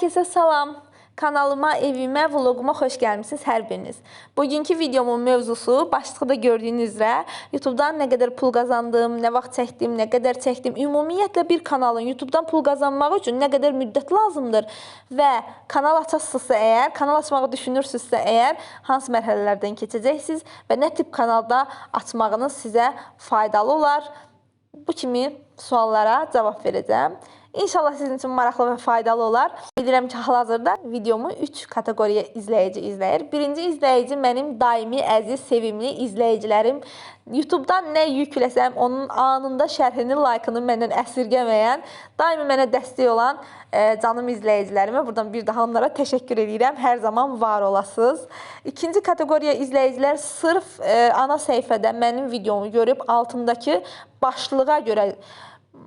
Herkese salam. Kanalıma, evime, vloguma xoş gəlmisiniz hər biriniz. Bugünkü videomun mövzusu başlıqda gördüyünüz üzrə YouTube'dan nə qədər pul qazandım, nə vaxt çəkdim, nə qədər çəkdim, ümumiyyətlə bir kanalın YouTube'dan pul qazanmaq üçün nə qədər müddət lazımdır və kanal açasınızsa əgər, kanal açmağı düşünürsünüzsə əgər, hansı mərhələlərdən keçəcəksiniz və nə tip kanalda açmağınız sizə faydalı olar? Bu kimi suallara cavab verəcəm. İnşallah sizin üçün maraqlı və faydalı olar. Bilirəm ki, hal-hazırda videomu 3 kateqoriya izləyici izləyir. Birinci izləyici mənim daimi, əziz, sevimli izləyicilərim. YouTube'dan nə yükləsəm, onun anında şərhini, like'ını məndən əsirgəməyən, daimi mənə dəstək olan canım izləyicilərimə buradan bir daha onlara təşəkkür edirəm. Hər zaman var olasınız. İkinci kateqoriya izləyicilər sırf ana səhifədə mənim videomu görüb altındakı başlığa görə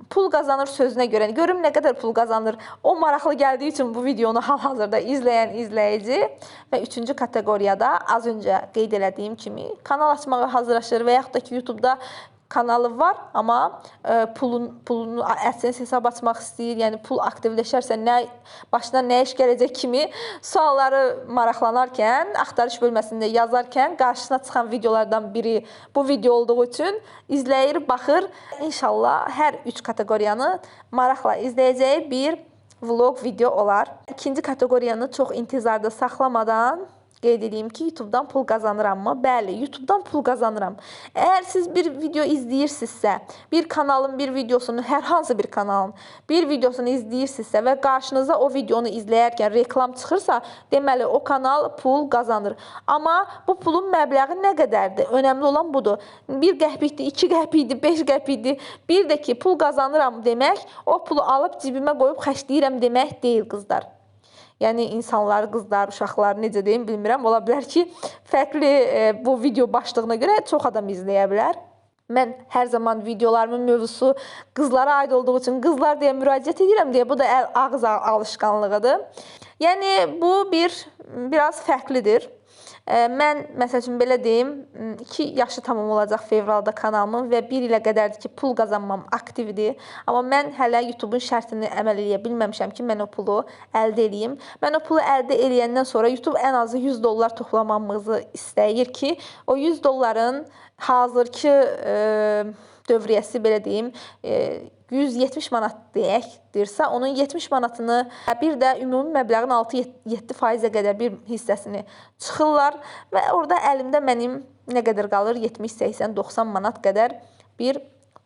pul qazanır sözünə görə, görüm nə qədər pul qazanır, o maraqlı gəldiyi üçün bu videonu hal-hazırda izləyən izləyici və üçüncü kateqoriyada az öncə qeyd elədiyim kimi kanal açmağa hazırlaşır və yaxud da ki, YouTube'da kanalı var, amma pulunu AdSense hesab açmaq istəyir, yəni pul aktivləşərsə başına nə iş gələcək kimi sualları maraqlanarkən, axtarış bölməsində yazarkən qarşısına çıxan videolardan biri bu video olduğu üçün izləyir, baxır. İnşallah hər üç kateqoriyanı maraqla izləyəcəyi bir vlog video olar. İkinci kateqoriyanı çox intizarda saxlamadan qeyd edeyim ki, YouTube'dan pul qazanırammı? Bəli, YouTube'dan pul qazanıram. Əgər siz bir video izləyirsinizsə, bir kanalın bir videosunu, hər hansı bir kanalın bir videosunu izləyirsinizsə və qarşınıza o videonu izləyərkən reklam çıxırsa, deməli o kanal pul qazanır. Amma bu pulun məbləği nə qədərdir? Önəmli olan budur. 1 qəpikdir, 2 qəpikdir, 5 qəpikdir. Bir də ki, pul qazanıram demək, o pulu alıb cibimə qoyub xərcləyirəm demək deyil qızlar. Yəni insanlar, qızlar, uşaqlar necə deyim bilmirəm. Ola bilər ki, fərqli bu video başlığına görə çox adam izləyə bilər. Mən hər zaman videolarımın mövzusu qızlara aid olduğu üçün qızlar deyə müraciət edirəm deyə bu da əl ağız alışqanlığıdır. Yəni bu biraz fərqlidir. Mən məsəl üçün belə deyim, 2 yaşı tamam olacaq fevralda kanalımın və 1 ilə qədərdir ki, pul qazanmam aktivdir. Amma mən hələ YouTube'un şərtini əməl eləyə bilməmişəm ki, mən o pulu əldə eləyim. Mən o pulu əldə eləyəndən sonra YouTube ən azı 100 dollar toplamamızı istəyir ki, o 100 dolların hazırki dövriyyəsi belə deyim, 170 manat deyəkdirsə, onun 70 manatını bir də ümumi məbləğin 6-7%-ə qədər bir hissəsini çıxırlar və orada əlimdə mənim nə qədər qalır? 70, 80, 90 manat qədər bir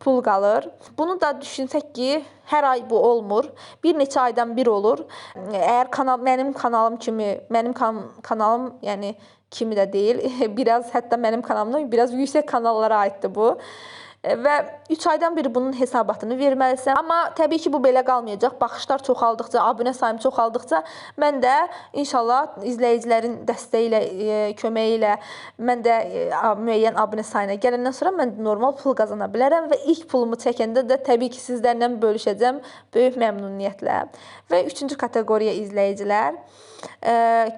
pul qalır. Bunu da düşünsək ki, hər ay bu olmur. Bir neçə aydan bir olur. Əgər mənim kanalım kimi, mənim kanalım yəni kimi də deyil, biraz hətta mənim kanalımdan biraz yüksək kanallara aiddir bu. Və 3 aydan biri bunun hesabatını verməlisən. Amma təbii ki, bu belə qalmayacaq. Baxışlar çoxaldıqca, abunə sayım çoxaldıqca mən də inşallah izləyicilərin dəstəyi ilə, köməyi ilə mən də müəyyən abunə sayına gələndən sonra mən normal pul qazana bilərəm və ilk pulumu çəkəndə də təbii ki, sizlərlə bölüşəcəm böyük məmnuniyyətlə. Və üçüncü kateqoriya izləyicilər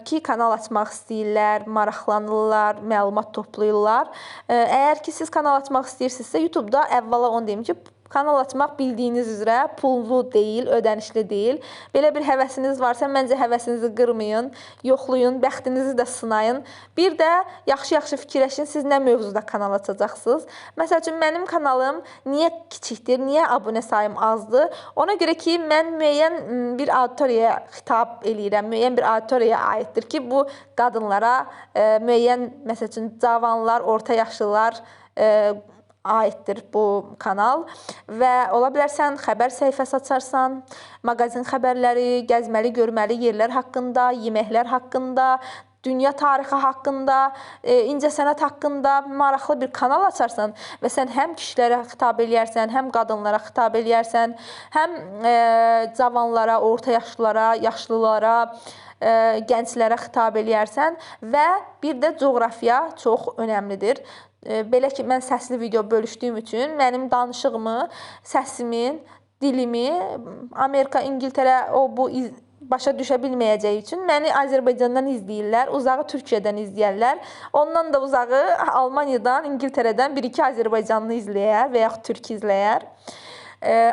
ki, kanal açmaq istəyirlər, maraqlanırlar, məlumat toplayırlar. Əgər ki, siz kanal açmaq istəyirsinizsə, YouTube'da əvvəla onu deyim ki, kanal açmaq bildiyiniz üzrə pullu deyil, ödənişli deyil. Belə bir həvəsiniz varsa, məncə həvəsinizi qırmayın, yoxlayın, bəxtinizi də sınayın. Bir də yaxşı-yaxşı fikirləşin, siz nə mövzuda kanal açacaqsınız. Məsəl üçün, mənim kanalım niyə kiçikdir, niyə abunə sayım azdır? Ona görə ki, mən müəyyən bir auditoriyaya xitab eləyirəm, müəyyən bir auditoriyaya aiddir ki, bu qadınlara, müəyyən, məsəl üçün, cavanlar, orta yaşlılar aiddir bu kanal və ola bilər sən xəbər səhifəsi açarsan, mağazin xəbərləri, gəzməli, görməli yerlər haqqında, yeməklər haqqında, dünya tarixi haqqında, incəsənət haqqında maraqlı bir kanal açarsan və sən həm kişilərə xitab eləyərsən, həm qadınlara xitab eləyərsən, həm cavanlara, orta yaşlılara, yaşlılara, gənclərə xitab eləyərsən və bir də coğrafiya çox önəmlidir. Belə ki, mən səsli video bölüşdüyüm üçün mənim danışığımı, səsimin, dilimi Amerika, İngiltərə, o bu başa düşə bilməyəcəyi üçün məni Azərbaycandan izləyirlər, uzağı Türkiyədən izləyərlər. Ondan da uzağı Almaniyadan, İngiltərədən bir-iki Azərbaycanlı izləyər və yaxud türk izləyər.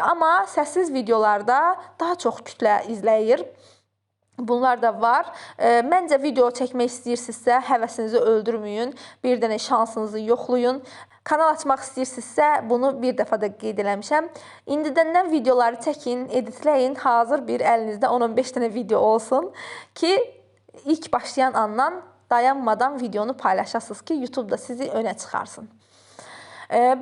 Amma səssiz videolarda daha çox kütlə izləyir. Bunlar da var. Məncə video çəkmək istəyirsinizsə, həvəsinizi öldürməyin. Bir dənə şansınızı yoxlayın. Kanal açmaq istəyirsinizsə, bunu bir dəfə də qeyd eləmişəm. İndidəndən videoları çəkin, editləyin. Hazır bir əlinizdə 10-15 dənə video olsun ki, ilk başlayan andan dayanmadan videonu paylaşasınız ki, YouTube da sizi önə çıxarsın.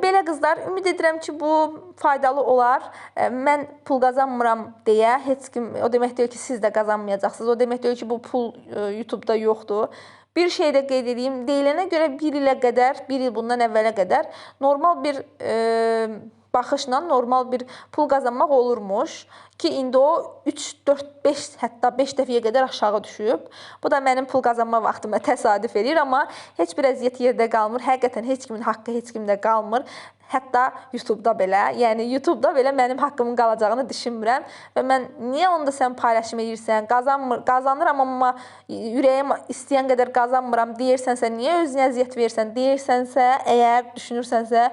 Belə qızlar, ümid edirəm ki, bu faydalı olar. Mən pul qazanmıram deyə heç kim, o demək deyil ki, siz də qazanmayacaqsınız. O demək deyil ki, bu pul YouTube-da yoxdur. Bir şey də qeyd edeyim. Deyilənə görə bir ilə qədər, bir il bundan əvvələ qədər normal bir baxışla normal bir pul qazanmaq olurmuş ki, indi o 3, 4, 5, hətta 5 dəfəyə qədər aşağı düşüb. Bu da mənim pul qazanma vaxtıma təsadüf eləyir, amma heç bir əziyyət yerdə qalmır. Həqiqətən heç kimin haqqı heç kimdə qalmır. Hətta YouTube-da belə, yəni YouTube-da belə mənim haqqımın qalacağını düşünmürəm və mən niyə onda sən paylaşım edirsən, qazanıram amma ürəyim istəyən qədər qazanmıram deyirsənsə, niyə özünə əziyyət verirsən deyirsənsə, əgər düşünürsənsə,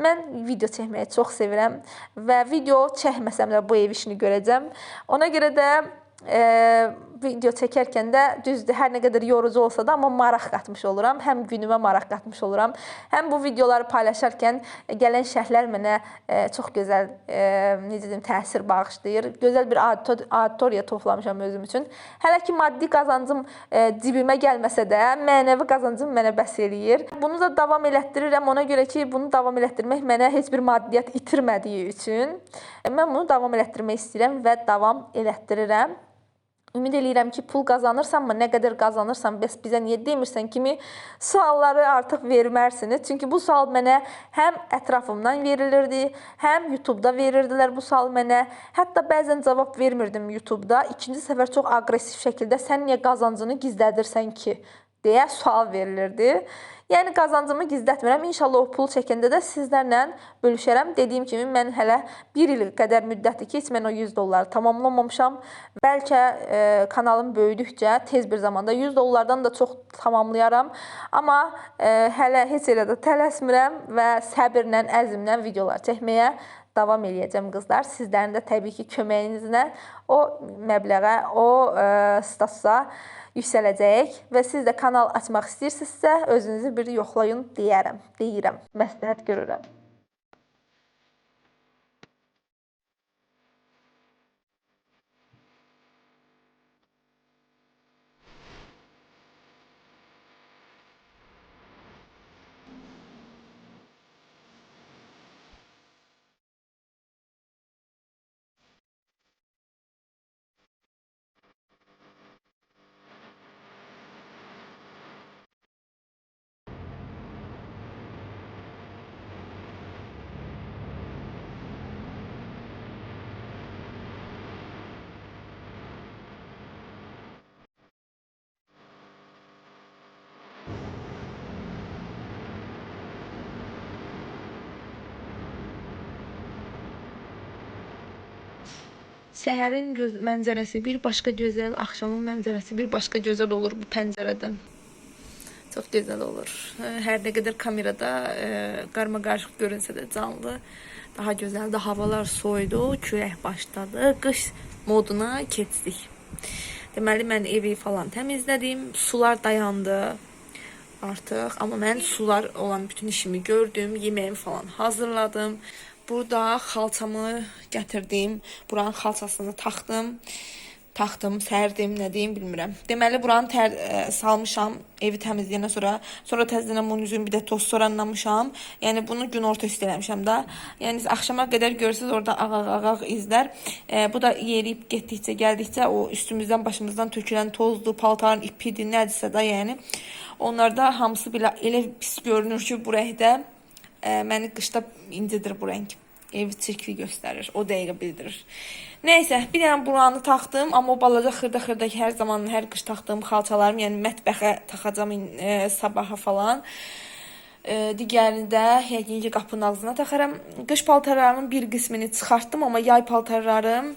mən video çəkməyi çox sevirəm və video çəkməsəm də bu ev işini görəcəm. Ona görə də video çəkərkən də düzdür, hər nə qədər yorucu olsa da, amma maraq qatmış oluram. Həm günümə maraq qatmış oluram, həm bu videoları paylaşarkən gələn şərhlər mənə çox gözəl, necə deyim, təsir bağışlayır. Gözəl bir auditoriya toplamışam özüm üçün. Hələ ki maddi qazancım cibimə gəlməsə də, mənəvi qazancım mənə bəs eləyir. Bunu da davam elətdirirəm ona görə ki, bunu davam elətdirmək mənə heç bir maddiyyat itirmədiyi üçün mən bunu davam elətdirmək istəyirəm və davam elətdirirəm. Ümid eləyirəm ki, pul qazanırsanmı, nə qədər qazanırsan, bəs bizə niyə demirsən kimi sualları artıq vermərsiniz. Çünki bu sual mənə həm ətrafımdan verilirdi, həm YouTube-da verirdilər bu sual mənə. Hətta bəzən cavab vermirdim YouTube-da. İkinci səfər çox aqressiv şəkildə sən niyə qazancını gizlədirsən ki, deyə sual verilirdi. Yəni qazancımı gizlətmirəm. İnşallah o pulu çəkəndə də sizlərlə bölüşərəm. Dediyim kimi mən hələ bir il qədər müddətdir ki, heç mən o 100 dolları tamamlamamışam. Bəlkə kanalım böyüdükcə tez bir zamanda 100 dollardan da çox tamamlayaram. Amma hələ heç elə də tələsmirəm və səbirlə, əzmlə videolar çəkməyə davam eləyəcəm qızlar. Sizlərin də təbii ki, köməyinizlə o məbləğə, o statusa yüksələcək və siz də kanal açmaq istəyirsinizsə, özünüzü bir yoxlayın deyirəm, məsləhət görürəm. Səhərin mənzərəsi bir başqa gözəl, axşamın mənzərəsi bir başqa gözəl olur bu pəncərədən. Çox gözəl olur. Hər nə qədər kamerada qarma-qarışıq görünsə də canlı daha gözəldir. Havalar soyudu, külək başladı, qış moduna keçdik. Deməli, mən evi falan təmizlədim, sular dayandı artıq. Amma mən sular olan bütün işimi gördüm, yeməyimi falan hazırladım. Burada xalçamı gətirdim, buranın xalçasını taxtım, sərdim, nə deyim bilmirəm. Deməli, buranı salmışam evi təmizləyəndən sonra, sonra təzədən bunun üzünü bir də toz soranlamışam. Yəni, bunu gün orta üstü eləmişəm də. Yəni, axşama qədər görürsünüz, orada ağ-ağ izlər. Bu da yeriyib getdikcə, gəldikcə o üstümüzdən, başımızdan tökülən tozdur, paltarın ipidir, nədirsə də, yəni. Onlarda hamısı belə elə pis görünür ki, bu rəngdə. Məni qışda incidir bu rəng. Ev çirkli göstərir, o dəqiqə bildirir. Nəysə, bir dənə buranı taxdım, amma o balaca xırda-xırda ki, hər zaman, hər qış taxdığım xalçalarım, yəni mətbəxə taxacam sabaha falan. Digərini də yəqin ki qapının ağzına taxaram. Qış paltarlarımın bir qismini çıxartdım, amma yay paltarlarım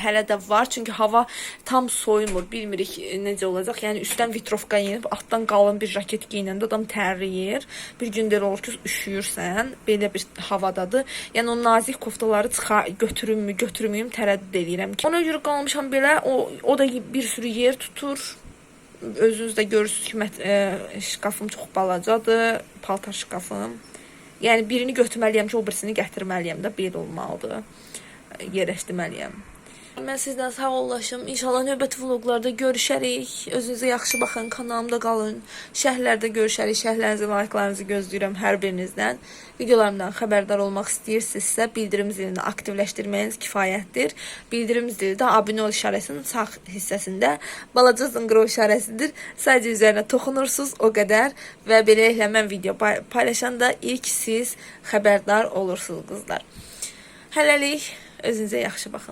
hələ də var. Çünki hava tam soyumur. Bilmirik necə olacaq. Yəni üstdən vitrovka geyinib, altdan qalın bir jaket geyinəndə adam tərləyir. Bir gün də elə olur ki, üşüyürsən. Belə bir havadadır. Yəni o nazik koftaları götürümmü, götürməyim tərəddüd eləyirəm ki. Ona görə qalmışam belə. O da bir sürü yer tutur. Özünüz də görürsünüz ki, şkafım çox balacadır, paltar şkafım. Yəni birini götürməliyəm ki, o birisini gətirməliyəm də, belə olmalıdır. Yerləşdirməliyəm. Mən sizdən sağollaşım. İnşallah növbəti vloqlarda görüşərik. Özünüzə yaxşı baxın, kanalımda qalın. Şərhlərdə görüşərik. Şərhlərinizi, like'larınızı gözləyirəm hər birinizdən. Videolarımdan xəbərdar olmaq istəyirsinizsə, bildirim zilini aktivləşdirməyiniz kifayətdir. Bildirim zili də abunə ol işarəsinin sağ hissəsində balaca zınqırov işarəsidir. Sadəcə üzərinə toxunursunuz o qədər və beləliklə mən video paylaşanda ilk siz xəbərdar olursunuz qızlar. Hələlik özünüzə yaxşı baxın.